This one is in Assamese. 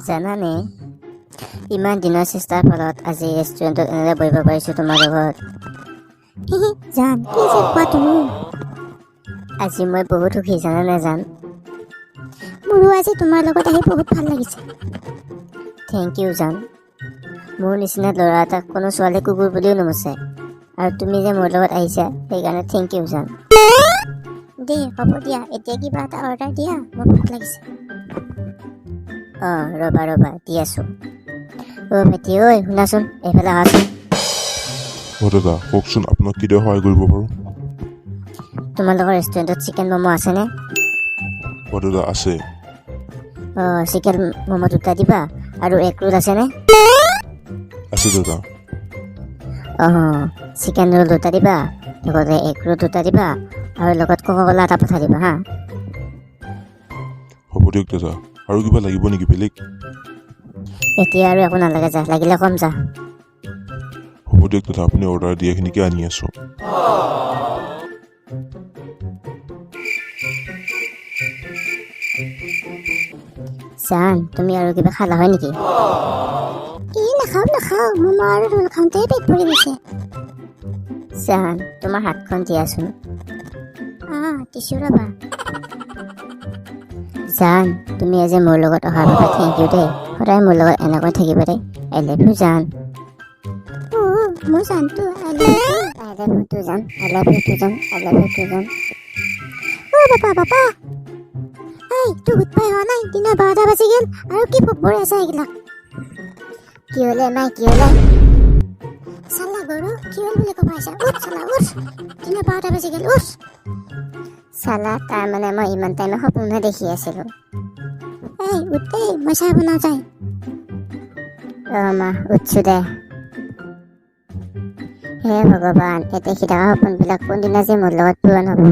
জানানে, ইমান দিনৰ চেষ্টাৰ ফলত আজি ৰেষ্টুৰেণ্টত এনেদৰে বহিব পাৰিছোঁ তোমাৰ লগত। জান, কি যে কোৱা তুমি! আজি মই বহুত সুখী, জানানে জান? মোৰো আজি তোমাৰ লগত আহি বহুত ভাল লাগিছে। Thank U জান। মোৰ নিচিনা ল'ৰা এটাক কোনো ছোৱালী কুকুৰ বুলিও নমছে আৰু তুমি যে মোৰ লগত আহিছা, সেইকাৰণে thank U জান। দেই, হ'ব দিয়া, এতিয়া কিবা এটা অৰ্ডাৰ দিয়া, মোৰ ভোক লাগিছে। অঁ, ৰ'বা ৰ'বা, দি আছোঁ। অ' ভাইটি ঐ, শুনাচোন, এইফালে আহাচোন। অঁ দাদা, কওকচোন, আপোনাক কিদৰে সহায় কৰিব পাৰোঁ? তোমালোকৰ ৰেষ্টুৰেণ্টত চিকেন ম'ম' আছেনে? অঁ দাদা, আছে। অঁ, চিকেন ম'ম' দুটা দিবা। আৰু এগ ৰোল আছেনে? আছে দাদা। অঁ, চিকেন ৰোল দুটা দিবা, লগতে এগ ৰোল দুটা দিবা আৰু লগত কোকা ক'লা এটা পঠাই দিবা হা। হ'ব দিয়ক দাদা। আৰু কিবা লাগিব নেকি বেলেগ? এতিয়া আৰু একো নালাগে, যা, লাগিলে কম যা। হ'ব দিয়ক দাদা, আপুনি অৰ্ডাৰ দিয়াখিনিকে আনি আছোঁ। জান, তুমি আৰু কিবা খালা হয় নেকি? ই, নাখাওঁ নাখাওঁ, ম'ম' আৰু ৰোল খাওঁতেই পেট ভৰি গৈছে। জান, তোমাৰ হাতখন দিয়াচোন। অঁ, দিছোঁ ৰ'বা। জান, তুমি আজি মোৰ লগত অহাৰ বাবে thank U দেই। সদায় মোৰ লগত এনেকৈ থাকিবা দেই। I love you জান। অঁ, মোৰ জানটো, I love you. I love you too জান। I love you two জান। I love you two জান। অ' বাপা বাপা, এই তোৰ গোট পাই হোৱা নাই? দিনৰ 12টা বাজি গ'ল আৰু কি ভৰি আছে এইবিলাক? কি হ'লে মাই, কি হ'লে? চালা গৰু, কি হ'ল বুলি ক'ব আহিছা? উঠ চালা উঠ, দিনৰ 12টা বাজি গ'ল, উঠ চালা। তাৰমানে মই ইমান টাইমে সপোনহে দেখি আছিলোঁ। এই উঠ দেই, মই চাহ বনাওঁ যায়। অ' মা, উঠছো দে। হে ভগৱান, এই দেখি থকা সপোনবিলাক কোনদিনা যে মোৰ লগত পূৰণ হ'ব।